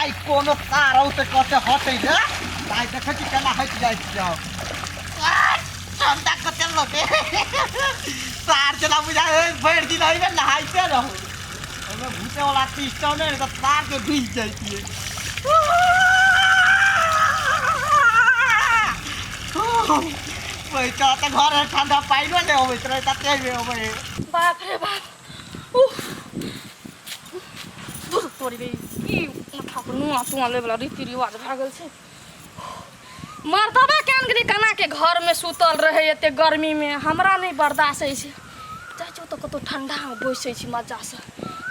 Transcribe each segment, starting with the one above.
आइ कोनो तार औते कते हटै ने, आइ देखै छी केना हटि जाइ छियै। ठंडा कते लगे तार, जेना बुझाइ है भरि दिन एहिमे नहाइते रहू। ओहिमे घुसे वाला सिस्टम नहि, तऽ तार के घुसि जैतियै। पैसा तऽ घर ठंडा पानिओ नहि अबैत रहै, तते मे अबै है। बाप रे बाप, उफ, दूर तोरी रे, की माथा पर नुआ तुआ लै वाला रीति रिवाज भए गेल छै। मर्दबा केहन गेलै, केना के घर में सुतल रहे एते गर्मी में, हमरा नहि बर्दाश्त होइ छै। जाइ छियै तऽ कतहु ठंडा मे बैसै छी मजा से,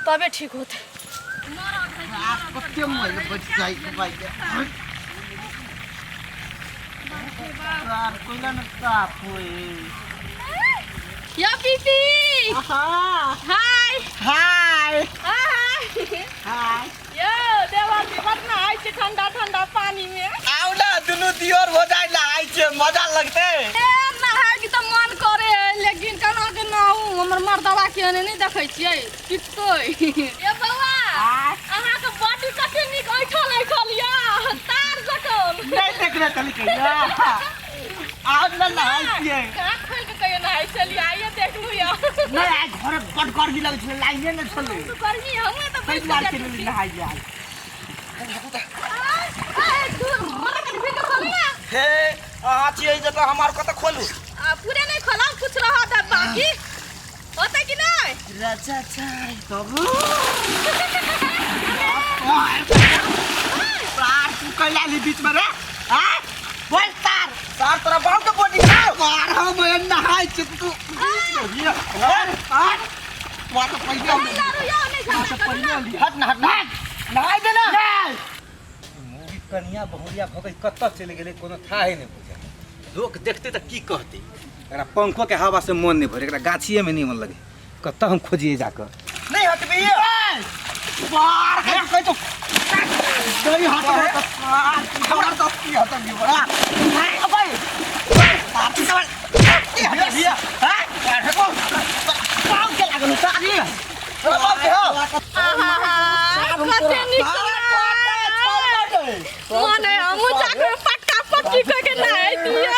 तबे ठीक होतै। कते मैल बचि जाइ छै। कोइला ने साफ होए। या पीपी, हाय। हाय। हाय। हाय। यो देवर जी, बड नहाय छै ठंडा ठंडा पानी में। आउ ने, दुनू दियोर हो जाय नहाय छै, मजा लगतै। ए नहाय के तऽ मन करे है, लेकिन केना के नहाऊ, हमर मर्दवा के एने नहि देखै छियै, पिटतै। ए बौआ, अहाँ के बॉडी कते नीक ऐठल ऐठल या तार जकन। नहीं देखने चली कहिया, आउ ने नहाय छियै। कहाँ खोल के कहियो नहाय छलियै, आइए देखलू या। नहीं, आइ घर बड गर्मी लगै छलै, लाइने नहि छलै। तो गर्मी हमे तऽ ताहि बैठ दुआरे जाइ चलि छी। नहाय जाय। ए, दूर, हमरा कनि भीतर खोलू ने। हे, अहाँ छियै जे तऽ हमार कतऽ खोलू? आ, पूरे नहि खोलब, कुछ रहत आब बाकी, होतै कि नहि? राजा चाय तब तार तू कैला ली बीच में रे? आय बोल, तार तार तोरा बाप के बॉडी मार। हम नहाय छी, तू बीच में ये आय आय, तोरा तो पहिले हम दारू यौ नहि तोरा झगड़ा तो करू पहिले ने। ली। हट ना, हट ना, नहाय दे ना। मौगी कनिया बहुरिया भऽ गेल, कतऽ चलि गेलै कोनो थाहे नहि बुझल। लोक देखतै तऽ की कहतै? एकरा पंखो के हवा से मन नहि भरे, एकरा गाछिए में नहीं मन लगे। कतऽ हम खोजिए जाकऽ? नहीं हटबी बार के कहि तो नहीं हटबे तो हमरा तो की हटबी बड़ा अबे तार तू चल की हटबी हां पाव के लागल तारी बाप के हो। आहा, कते नीक मने हमहूँ जाके पटका पटकी कऽ के नहाय दिअ।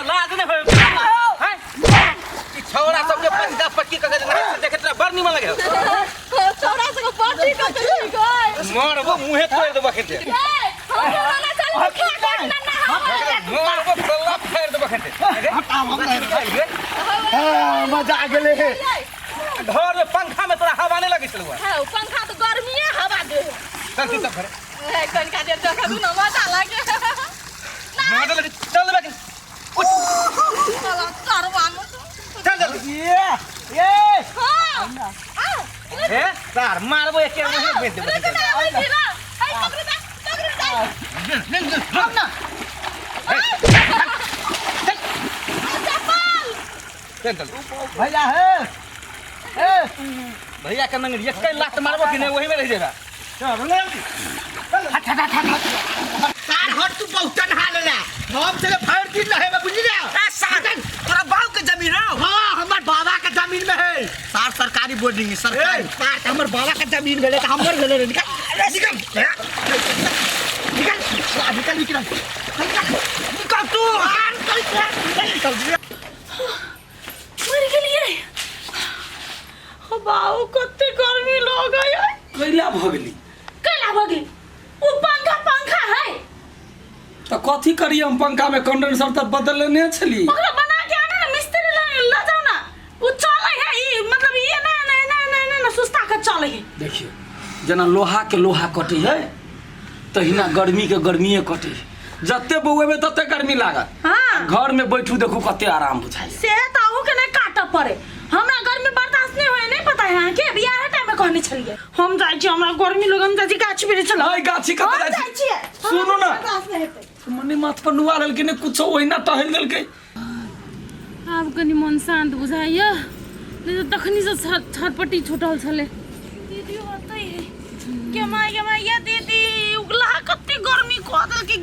लाज नहि होय ई छौड़ा सबके पटका पटकी कऽ के नहाय से देखैत रह, बड़ निमन लगे। छौड़ा सबके पटकी कऽ के ठीक है। मरबो, मुँहे तोड़ि देबो खेते। ए, हमरो नाना चल खा के ना नहाबै। मरबो, पल्ला फाड़ि देबो खेते। मजा आ गेलै हे। घर में पंखा में तोरा हवा नहीं लगे छलौ? हाँ, पंखा तऽ गर्मीए हवा दे। चल चुपचाप घरे। ए, कनिका देर देखू ने, मजा लागे। मजा लगे, चल देबे कि चल करवा में। चल जल्दी। ये ये हाँ, आ, हे सार, मारबो एके मुँहे भेज देबो। रुक ना, आबै छी ना। ऐ, पकड़ू दा, पकड़ू दा। हम ना। चप्पल। चल चल। भैया हे हे। भैया के नंगरी एक लात मारबो कि नहीं, वही में रह जेबा। चल हट हट हट हट, तार हट, तू बहुत नहा लेला, हम चले भर दिन रहे में, बुझली ना? सार, तोरा बाप के जमीन हो? हाँ, हमर बाबा के जमीन में है सार, सरकारी बोर्डिंग है, सरकारी सार। हमर बाबा के जमीन भेलै तऽ हमर भेलै रे। निकल निकल निकल निकल निकल निकल निकल तू निकल निकल निकल। मरि गेलियै बाबू, कते गर्मी लगै है। कैला भऽ गेली? कैला भऽ गेली? ओ पंखा पंखा है। तऽ कथी करियै हम पंखा में? कंडेंसर तऽ बदलने छली। ओकरा बना के आना ना, मिस्त्री लग ल जाओ ना। ओ चलै है ई, मतलब ये ना ना ना ना ना ना सुस्ता के चलै है। देखियौ, जेना लोहा के लोहा कटै है, तहिना गर्मी के गर्मिए कटै है। जते बौएबै तते गर्मी लागत। घर में बैठू, देखू कते आराम बुझाइ। से तऽ अहूँ के नहीं काटऽ पड़े, हमरा गर्मी बर्दाश्त नहीं होय। नहीं पता है अहाँके, बियाहे टाइम में कहने छलियै। हम जाइ छी, हमरा गर्मी लग, हम जाइ छी गाछ वृक्ष लग। अय, गाछी कतऽ हम जाइ छी? जाइ छियै। सुनू ना। बर्दाश्त नहीं हेतै। मने माथ पर नुआ लेलकै ने कुछो, ओहिना टहल देलकै। आब कनि मन शान्त बुझाइया, नहि तऽ तखनीसँ छटपटी छूटल छलै। दीदी होतै है के माय, के माय, ये दीदी, उगला कते गर्मी कऽ देलकै।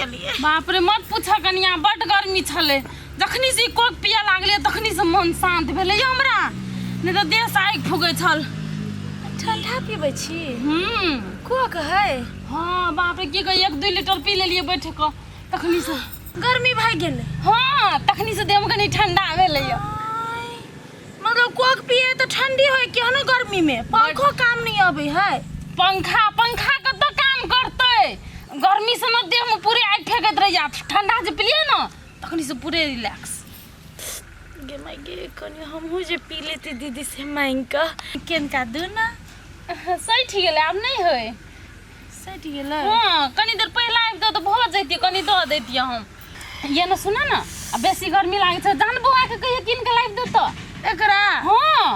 गेलियै। बाप रे, मत पूछ कनिया, बड गर्मी छलै। जखनी से ई कोक पिया लागलै तखनी से मन शांत भेलै यौ हमरा, नहि तऽ देह से आगि फूकै छल। ठंडा पीबै छी? हम्म। कोक है? हाँ, बाप रे, की कही, 1-2 लीटर पी लेलियै बैठ कऽ, तखनी से गर्मी भागि गेलै। हाँ, तखनी से देह में कनी ठंडा भेलै यौ। मतलब कोक पिए तऽ ठंडी होय केहनो गर्मी में, पंखो काम नहीं अबै है। पंखा पंखा कतऽ काम करतै? गर्मी से न देह में पूरे आगि फेंकैत रहैया, ठंडा जे पिलियै न तखनी से पूरे रिलैक्स। गे माय गे, कनी हमहूँ जे पी लेती दीदी से मांगि कऽ, केनका दू ना। सठि गेलै, आब नहि होय। सठि गेलै? हाँ, कनी देर पहिले आबि तऽ भऽ जैतियै, कनी दऽ दैतियै हम। ये न सुन न, आ बेसी गर्मी लागै छै, जान बौआ के कहियो कीन के लाबि देतऽ एकरा। हाँ,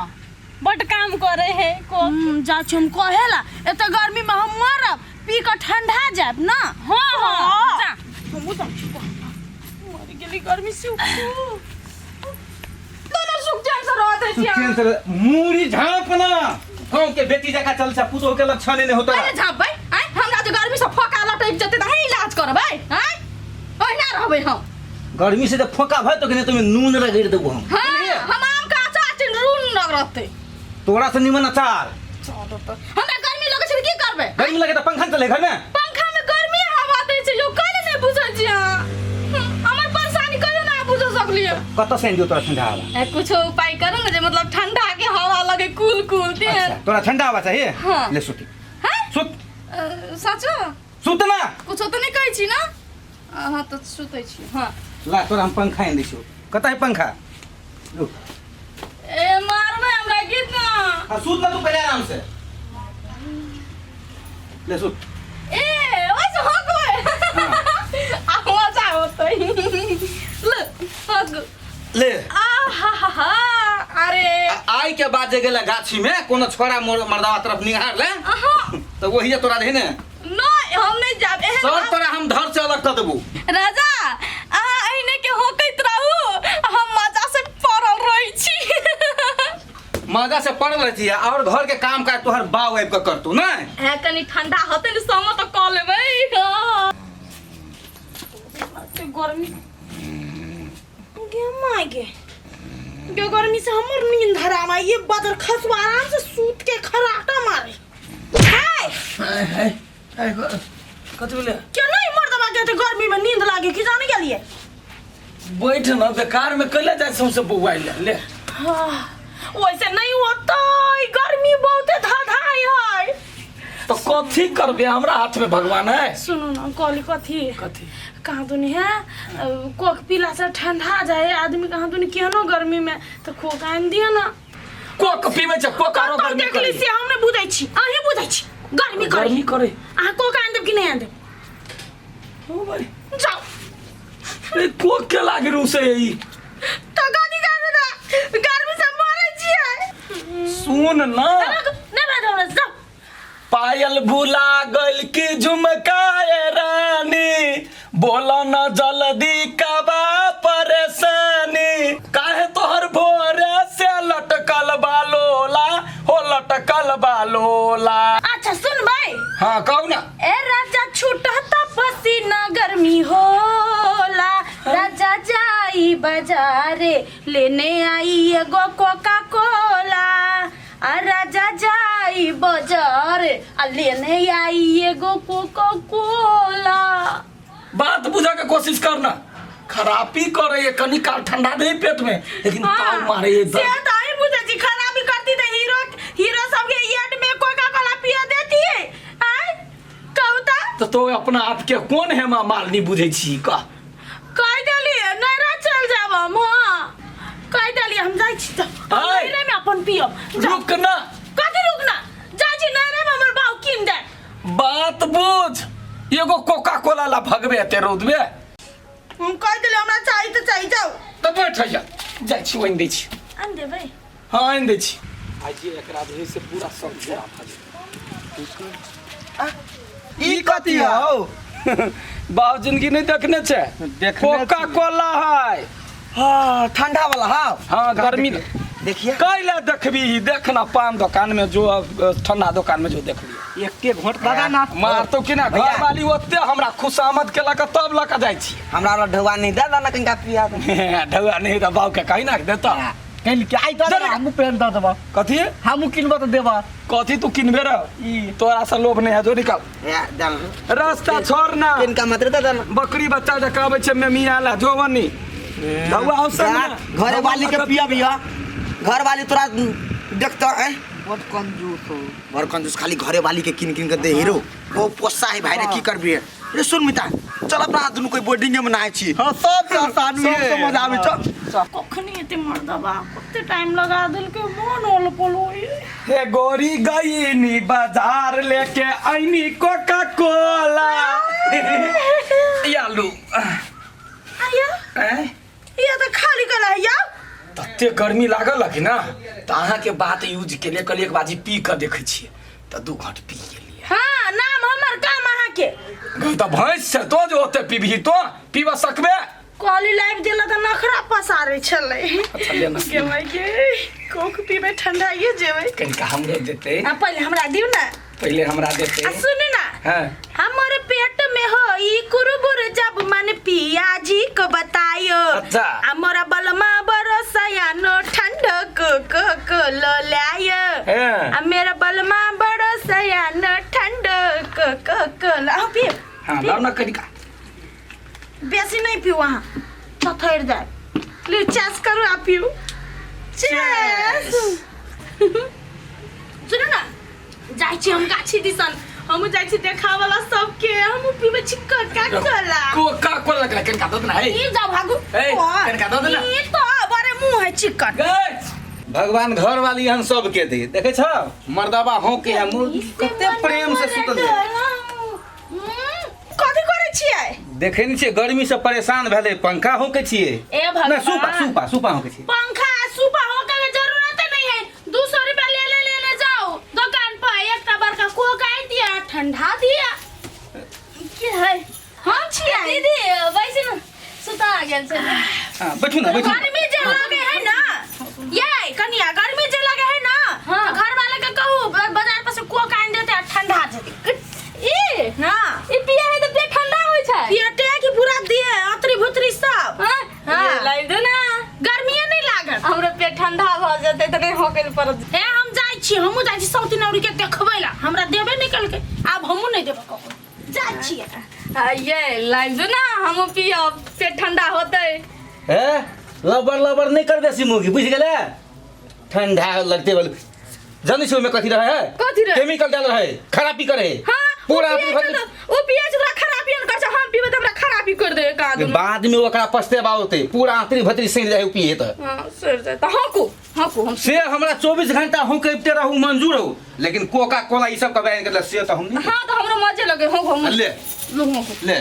बड काम करे है को। जा छी हम कहेला, एते गर्मी में हम मरब, पी कऽ ठंडा जायब ना। हाँ हाँ, जा। हमहूँ जा छी, मर गेली गर्मी से। दोनों सुख चैन से रहत है। चैन से मूड़ी झाँप ना, गाँव के बेटी जकाँ चल छै, पुतोह के लक्षण नहि होता। अरे झाँपबै आँय, हमरा जे गर्मी से फोका लटकि जेतै तऽ अहीं इलाज करबै आँय? ओहिना रहबै हम। गर्मी से जब फोका भए तो तुम्हें नून रगड़ देबो हम। हाँ, हम आम के अचार छै, नून रगड़तै। तोरा से निमन अचार। चलो तऽ हमरा गर्मी लगै छै तऽ की करबै? गर्मी लगे तऽ पंखा चले घर में। पंखा में गर्मी हवा दै छै यौ, कैले नहि बुझै छी अहाँ? हमर परेशानी कहियो ना बुझ सकलियै। कतऽ से आनि दियौ तोरा ठंडा हवा? ए, कुछो उपाय करू ने जे मतलब ठंडा के हवा लगे कूल कूल ते। अच्छा, तोरा ठंडा हवा चाहिए? हाँ। ले सुती। हैं? सुत। सचो? सुत ना। कुछो तऽ नहि कहै छी ना? अहाँ तऽ सुतै छी। हाँ। ला तोरा हम पंखा आनि दै छियौ। कतऽ है पंखा? रुक। ए, मारबै हमरा गीत ना। हाँ, सुत ना तू पहले आराम से। ले सुत। ए, ओइसे हगबै। आ मजा होतै। ले, हग। ले। आ हा हा हा, अरे। आई के बाद जे गेला गाछी में कोनो छोड़ा मर्दावा तरफ निहार ले। अहाँ। तऽ वही तोरा रहे ने। नहीं, हम नहीं जाब। एहन सर तोरा हम धर से अलग कर देबू। राजा, अहाँ एहने के होकैत रहू, हम मजा से पड़ल रहै छी। मजा से पड़ल रहै छी और घर के काम काज तोहर बाप आबि कऽ करतौ ने। है, कनी ठंडा होतै ने समय तऽ कऽ लेबै। हाँ। गर्मी गे माय गे, गे गर्मी से हमर नींद हराम है। ये बदर खसुआ आराम से सूत के खराटा मारे। हाय, कथी भेलै? क्यों नहीं मर्दबा के गर्मी में नींद लागे की जाने के लिए? बैठ न, बेकार में कैला जाय सौंसे बौआइ ले ले। हाँ, वैसे नहीं होता, गर्मी बहुत धाधाई है। तो कथी करबे, हमरा हाथ में भगवान है। सुनू ना, कहली कथी? कथी? कहाँ दुनी है कोक पीला से ठंडा जाए आदमी, कहाँ दुनी केहनो गर्मी में, तो कोक आनि दिअ ना। कोक पीबै छै, कोक आरो कतौ गर्मी देखली करे। से हम नहि बुझै छी, अहीं बुझै छी गर्मी करे। गर्मी करे। अहाँ कोक आनि देब कि नहि आनि देब? ओ भाई। जाउ। ए, कोक के लागे रूसे ई? तो गाड़ी गाड़ी ना, गर्मी से मरै छियै। सुन ना। नहि बाजू हमरा से, जाउ। पायल भुला गइल की झुमकाए रानी, बोला न जल्दी कबा परेशानी, काहे तोहर भोरे से लटकल बा लोला, हो लटकल बा लोला। अच्छा सुन भाई। हाँ, कहू ना। ए राजा, छूटता पसीना गर्मी होला, राजा जाई बाजारे लेने आई एगो कोका कोला। आ राजा जाई बाजार आ लेने आई एगो कोका कोला। बात बुझा के कोशिश करना, खराबी करे ये कनी काल ठंडा दे पेट में, लेकिन ताव मारे ये से दर्द। तो ही बुझे छी, खराबी करती तो हीरो हीरो सब के एड में कोका कोला पिया देती है। आय कहू त। तो अपना आप के कौन है माँ मालनी बुझे छी कह? कह देलिए नैरा चल जाब हम। हाँ, कह देलिए हम जाइ छी त आय। नैरे में अपन पियब। जाउ। रुक ना। कथी रुक ना? जाइ छी नैरे में, हमर बाऊ कीन दे। बात बुझ, एगो कोका कोला ला भगबे एते रौद में? हम कह देलिए हमरा चाही त चाही, जाउ। तऽ बैठ जा, जाइ छी आनि दै छी। आनि देबै? हाँ, आनि दै छी। आ जे एकरा जे से पूरा सब झोरा भऽ जेतै। ई कथी हौ? बाप जिंदगी नहीं देखने छे? देखने कोका छी। कोला है। हाँ, ठंडा वाला। हाँ। हाँ, गर्मी। देखिए कैला देखबी देख ना पान दुकान में जो अब, ठंडा दुकान में जो देख लिया एके घोट दादा ना मारतो कि ना भैया। घर वाली ओते हमरा खुशामद केलक तब लऽ कऽ जाइ छी हमरा वाला ढौआ नहीं दे दाना कनिका पिया दे ढौआ नहीं तऽ बाबू के कही ना देता कहीं के आई तो जरा। हमू पेन दऽ देबा कथी हमू किनबो तऽ देबा कथी तू किनबे रह ई तोरा से लोभ नहीं है जो निकल ए दाना रास्ता छोड़ ना कनिका मात्र दे दाना बकरी बच्चा जकाँ आबै छै मेमिया ला जोवनी ढौआ हो संग ना। घरे वाली के पिया भी घर वाली तोरा देखता है बड कंजूस हो बड़ कंजूस खाली घरे वाली के किन किन के दे हीरो वो पोसा है भाई रे की करबी रे सुन मिता चल अपना दुनू कोई बोर्डिंग में नहाय छी हां सब से आसानी सब से मजा आबै चल कखनी एते मर्दबा कते टाइम लगा देलकै मोन ओल पोल होई हे गोरी गईनी बाजार लेके आईनी कोका कोला यालू आया हैं? या तऽ खाली कला या तते गर्मी लागल कि ना तऽ अहाँके बात यूज केलिए कहलिए एक बाजी पी कऽ देखै छियै तऽ दू घंट पी गेलियै हाँ नाम हमर काम अहाँके गई तऽ भैंस छै तो जे ओते पीबही तो पीबऽ सकबे कहली लाइव देला तऽ नखरा पसारै छलै अच्छा ले ना गे माय गे कोक पीबै ठंडाइए जेबै कनिका हमरो देतै आ पहिले हमरा दियौ ने पहिले हमरा देतै आ सुनू ना हाँ हमर पेट में हो ई कुरबुर जब मन पियाजी को बतायो अच्छा। आ मोरा बलमा बरसया नो ठंड को को को लो लायो हाँ। आ मेरा बलमा बरसया नो ठंड को को को लो आओ पियो हाँ लाउ ना कनिका बेसी नहीं पीऊ अहाँ थथरि जाए लिउ चेस करू आ पीऊ चेस सुनू ना जाइ छी हम गाछी दिसन हमहूँ जाइ छी देखावला सबके हमहूँ पीबै छी कोका कोला कोका कोला लगला कनिका दऽ दे ना हे ई जाउ भागू ए, कनिका दऽ दे ना। ई तऽ बड़े मुँह है चिकन गई भगवान घर वाली हन सबके दे देखे छ मर्दाबा हो के हम कते प्रेम से सुतल छै। कथी करै छियै देखे नहीं छियै गर्मी से परेशान भेलै पंखा होके छियै ए ना भगवान सूपा सूपा सूपा होके छियै पंखा सुपा होके के जरूरत नहीं है 200 रुपया ले ले ले ले जाओ दुकान पर एकटा बड़का कोक आइ दिया ठंडा दिया के है हम छियै दीदी वैसे न सुता गेल छै हाँ, बैठू ना बैठू ना। गर्मी जे लगे है ना ये कनिया गर्मी जे लगे है ना हाँ। तो घर वाले के कहू बाजार पर से कोक आनि देते आ ठंडा देते ई हाँ ई पिया है तऽ पेट ठंडा होइ छै पियते कि पूरा दिए अतरी भुतरी सब हाँ हाँ। लाई दे ना गर्मिए नहीं लागत हमरो पेट ठंडा भऽ जेतै तऽ नहि होके पड़त हे हम जाइ छी हमहूँ जाइ छी सौती नौरी के देखबै ला हमरा देबे नहीं केलकै आब हमहूँ नहीं देबै ककरो जाइ छियै आ, ये लाई दे ना हमहूँ पियब पेट ठंडा होतै हे लबर लबर नहीं कर बेसी मुगी बुझ गेले ठंडा लगते बोल जानै छी ओहिमे कथी रहे है कथी रहै? केमिकल डाल रहे खराबी करे हाँ पूरा ओ पियै छै तऽ- ओ पियै छै तऽ ओकरा खराबी कर छै हम पीबै तऽ हमरा खराबी कर दे एक आदमी बाद में ओकरा पछतेबा होते पूरा आंतरी भतरी सड़ जाए पिए तऽ हाँ सड़ जाए तऽ हाँकू हाँकू हम से हमरा 24 घंटा हम कबिते रहू मंजूर हो लेकिन कोका कोला ई सब के बैन के से तऽ हम नहीं हाँ तऽ हमरो मजे लगे हाँकू हम ले लो हाँकू ले